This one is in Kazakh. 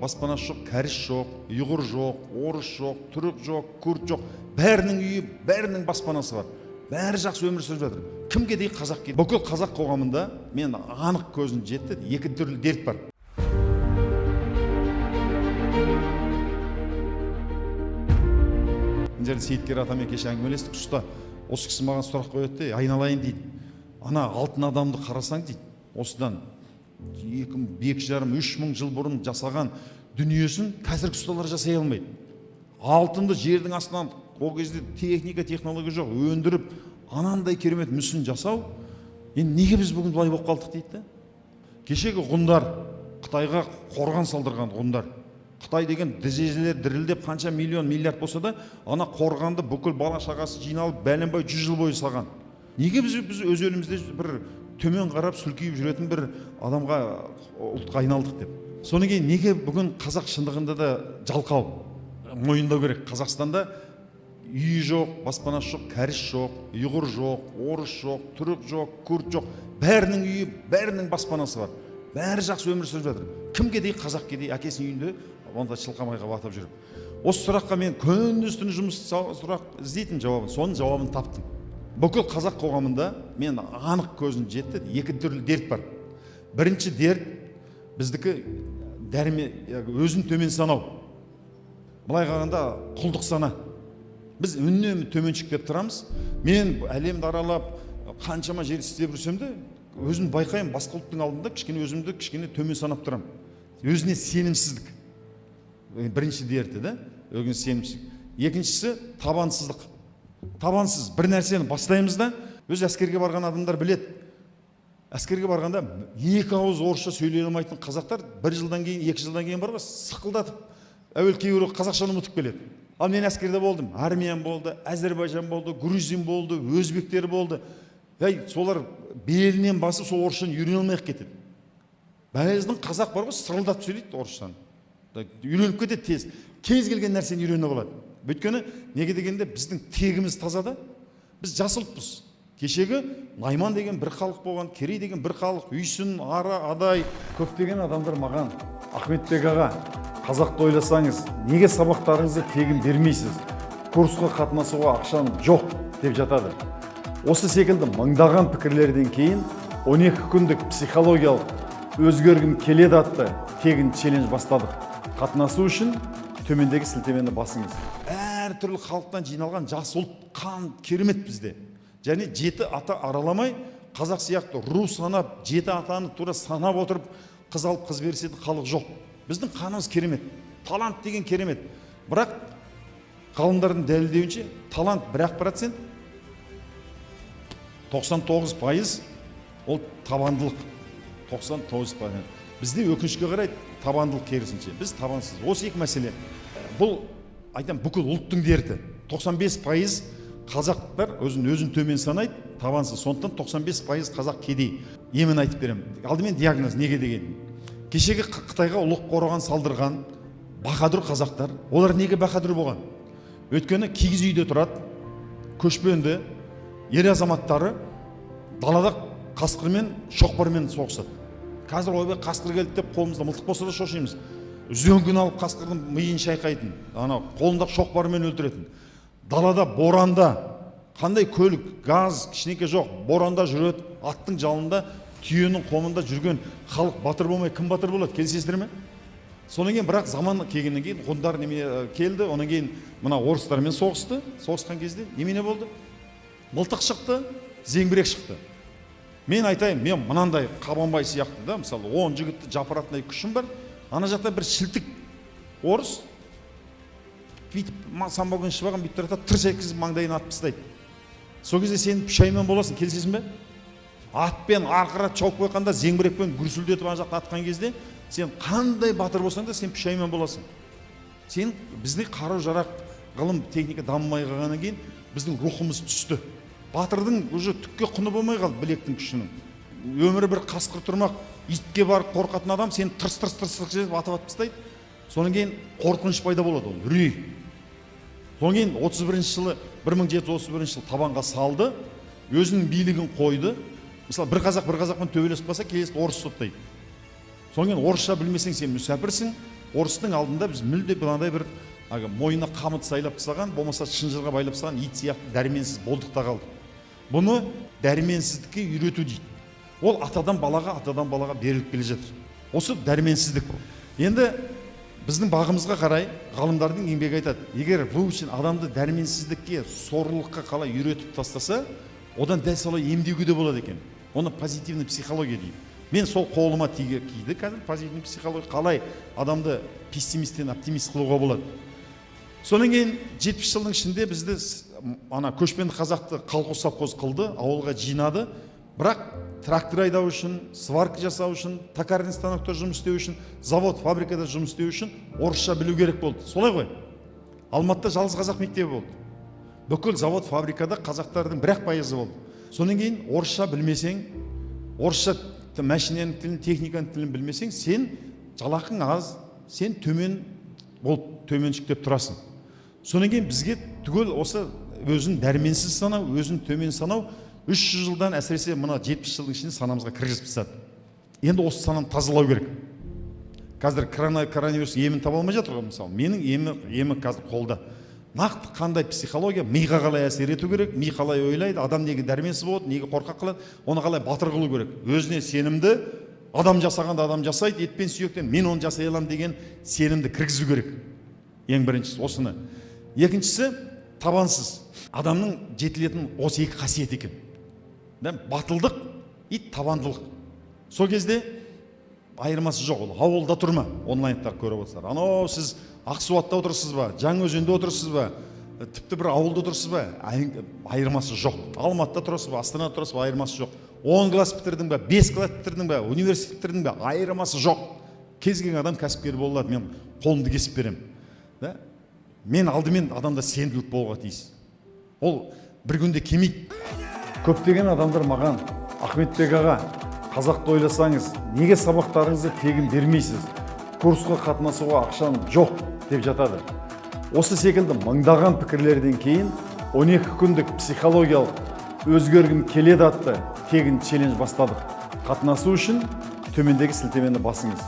Баспанасы жоқ, кәріс жоқ, ұйғыр жоқ, орыс жоқ, түрік жоқ, күрд жоқ. Бәрінің үйі, бәрінің баспанасы бар. Бәрі жақсы өмір сүріп жатыр. Кім кедей, қазақ кедей. Бүкіл қазақ қоғамында мен анық көзім жетті, екі түрлі дерт бар. Мына жерде Сейіткер атамен кеше әңгімелестік, ұста. Осы кісі маған сұрақ қояды де, айналайын дейді. Ана алтын адамды қарасаң дейді, осыдан екі жарым, үш мың жыл бұрын жасаған дүниесін қазіргі ұсталар жасай алмайды. Алтынды жердің астынан ол кезде техника, технология жоқ, өндіріп, анандай керемет мүсін жасау, енді неге біз бүгін былай болып қалдық дейді да. Кешегі ғұндар, Қытайға қорған салдырған ғұндар. Қытай деген дізелер дірілдеп қанша миллион, миллиард болса да, ана қорғанды бүкіл бала шағасы жиналып бәленбай 100 жыл бойы салған. Неге біз өз елімізде бір төмен қарап сүлкиіп жүретін бір адамға, ұлтқа айналдық деп. Содан кейін неге бүгін қазақ шындығында да жалқау, мойындау керек. Қазақстанда үйі жоқ, баспанасы жоқ, кәріс жоқ, ұйғыр жоқ, орыс жоқ, түрік жоқ, күрд жоқ. Бәрінің үйі, бәрінің баспанасы бар. Бәрі жақсы өмір сүріп жатыр. Кім кедей, қазақ кедей, әкесінің үйінде онда шылқамайға батып жүр. Осы сұраққа мен күндіз түні жұмыс сұрақ іздейтін жауабын, соның жауабын таптым. Бүкіл қазақ қоғамында мен анық көзім жетті, екі түрлі дерт бар. Бірінші дерт біздікі дәрме, өзін төмен санау. Былай қарағанда құлдық сана. Біз үнемі төменшіктеп тұрамыз. Мен әлемді аралап қаншама жер істеп жүрсем де, өзім байқаймын, басқа ұлттың алдында кішкене өзімді кішкене төмен санап тұрамын. Өзіне сенімсіздік. Бірінші дерті да, өзіне сенімсіздік. Екіншісі табансыздық. Табансыз бір нәрсені бастаймыз да, өз әскерге барған адамдар біледі. Әскерге барғанда екі ауыз орысша сөйлей алмайтын қазақтар бір жылдан кейін, екі жылдан кейін бар ғой, сықылдатып, әуел кейбіреу қазақшаны ұмытып келеді. Ал мен әскерде болдым, армян болды, әзербайжан болды, грузин болды, өзбектер болды. Әй, солар белінен басып сол орысшаны үйрене алмай ақ кетеді. Біздің қазақ бар ғой, сырылдатып сөйлейді орысшаны. Үйреніп кетеді тез. Кез келген нәрсені үйреніп алады. Өйткені неге дегенде біздің тегіміз таза да, біз жас ұлтпыз. Кешегі Найман деген бір халық болған, Керей деген бір халық, Үйсін, Ара, Адай. Көптеген адамдар маған, Ахметбек аға, қазақты ойласаңыз, неге сабақтарыңызды тегін бермейсіз? Курсқа қатынасуға ақшам жоқ деп жатады. Осы секілді мыңдаған пікірлерден кейін 12 күндік психологиялық өзгергім келеді атты тегін челлендж бастадық. Қатынасу үшін төмендегі сілтемені басыңыз. Әртүрлі халықтан жиналған жас ұлт қан керемет бізде. Және жеті ата араламай, қазақ сияқты ру санап, жеті атаны тура санап отырып, қыз алып қыз берісетін халық жоқ. Біздің қанымыз керемет. Талант деген керемет. Бірақ ғалымдардың дәлелдеуінше, талант бір-ақ процент, тоқсан тоғыз пайыз ол табандылық. Тоқсан тоғыз пайыз. Бізде өкінішке қарай табандылық керісінше. Біз табансыз. Осы екі мәселе. Бұл, айтам, бүкіл ұлттың дерті. Тоқсан бес пайыз қазақтар өзін төмен санайды, табансыз. Сондықтан тоқсан бес пайыз қазақ кедей. Емін айтып беремін. Алдымен диагноз неге деген. Кешегі Қытайға ұлық қорған салдырған баһадүр қазақтар, олар неге баһадүр болған? Өйткені киіз үйде тұрады, көшпенді, ер азаматтары далада қасқырмен, шоқпармен соғысады. Қазір ойбай қасқыр келді деп қолымызда мылтық болса да шошимыз. Үзеңгіні алып қасқырдың миын шайқайтын, ана қолында шоқпармен өлтіретін. Далада боранда қандай көлік, газ, кішінеке жоқ, боранда жүреді, аттың жалында, түйенің қомында жүрген халық батыр болмай кім батыр болады, келісесіздер ме? Содан кейін бірақ заман келгеннен кейін ғұндар немене келді, одан кейін мына орыстармен соғысты. Соғысқан кезде немене болды? Мылтық шықты, зеңбірек шықты. Мен айтайын, мен мынандай Қабанбай сияқты да, мысалы, 10 жігітті жапыратындай күшім бар. Ана жақта бір шілтік орыс бүйтіп самогон ішіп алған, бүйтіп тұрады да, тырс еткізіп маңдайын атып тастайды. Сол кезде сен пұшайман боласың, келісесің бе? Атпен арқыра шауып қойғанда, зеңбірекпен гүрсілдетіп ана жақта атқан кезде, сен қандай батыр болсаң да, сен пұшайман боласың. Сен біздің қару-жарақ, ғылым, техника дамымай қалғаннан кейін біздің рухымыз түсті. Батырдың уже түкке құны болмай қалды білектің күшінің. Өмірі бір қасқыр тұрмақ, итке барып қорқатын адам сені тырс тырс тырс тырс етіп атып атып тастайды. Содан кейін қорқыныш пайда болады, ол үрей. Содан кейін отыз бірінші жылы, бір мың жеті жүз отыз бірінші жылы табанға салды, өзінің билігін қойды. Мысалы, бір қазақ бір қазақпен төбелесіп қалса, келесі орыс соттайды. Содан кейін орысша білмесең, сен мүсәпірсің, Орыстың алдында біз мүлде мынандай бір мойнына қамыт сайлап тастаған, болмаса шынжырға байлап тастаған ит сияқты дәрменсіз болдық та қалдық. Бұны дәрменсіздікке үйрету дейді. Ол атадан балаға, атадан балаға беріліп келе жатыр. Осы дәрменсіздік. Енді біздің бағымызға қарай ғалымдардың еңбегі айтады, егер выучен адамды дәрменсіздікке, сорлылыққа қалай үйретіп тастаса, одан дәл солай емдеуге де болады екен. Оны позитивный психология дейді. Мен сол қолыма тиді қазір позитивный психология, қалай адамды пессимисттен оптимист қылуға болады. Содан кейін 70 жылдың ішінде бізді ана көшпенді қазақты колхоз совхоз қылды, ауылға жинады. Бірақ трактор айдау үшін, сварка жасау үшін, токарный станокта жұмыс істеу үшін, завод, фабрикада жұмыс істеу үшін орысша білу керек болды. Солай ғой. Алматыда жалғыз қазақ мектебі болды. Бүкіл завод, фабрикада қазақтардың 1% болды. Содан кейін орысша білмесең, орысша машинаның тілін, техниканың тілін білмесең, сен жалақың аз, сен төмен болып төменшіктеп тұрасың. Содан кейін бізге түгел осы өзін дәрменсіз санау, өзін төмен санау 300 жылдан, әсіресе мына 70 жылдың ішінде санамызға кіргізіп тастады. Енді осы сананы тазалау керек. Қазір коронавирус емін таба алмай жатыр ғой, мысалы. Менің емі қазір қолда. Нақты қандай психология, миға қалай әсер ету керек, ми қалай ойлайды, адам неге дәрменсіз болады, неге қорқақ қылады, оны қалай батыр қылу керек. Өзіне сенімді, адам жасағанда адам жасайды, ет пен сүйектен мен оны жасай аламын деген сенімді кіргізу керек. Ең біріншісі осыны. Екіншісі табансыз. Адамның жетілетін осы екі қасиет екен. Батылдық и табандылық. Сол кезде айырмасы жоқ, ол ауылда тұрма, онлайндар көріп отырсыздар. Анау сіз Ақсуатта отырсыз ба, Жаңаөзенде отырсыз ба, тіпті бір ауылда отырсыз ба, айырмасы жоқ. Алматыда тұрасыз ба, Астанада тұрасыз ба, айырмасы жоқ. 10 класс бітірдің ба, 5 класс бітірдің ба, университет бітірдің ба, айырмасы жоқ. Кез келген адам кәсіпкер бола алады, мен қолымды кесіп беремін. Да? Мен алдымен адамда сенімділік болуға тиіс. Ол бір күнде келмейді. Көптеген адамдар маған: Ахметбек аға, қазақты ойласаңыз, неге сабақтарыңызды тегін бермейсіз? Курсқа қатынасуға ақшам жоқ деп жатады. Осы секілді мыңдаған пікірлерден кейін 12 күндік психологиялық өзгергім келеді атты тегін челлендж бастадық. Қатынасу үшін төмендегі сілтемені басыңыз.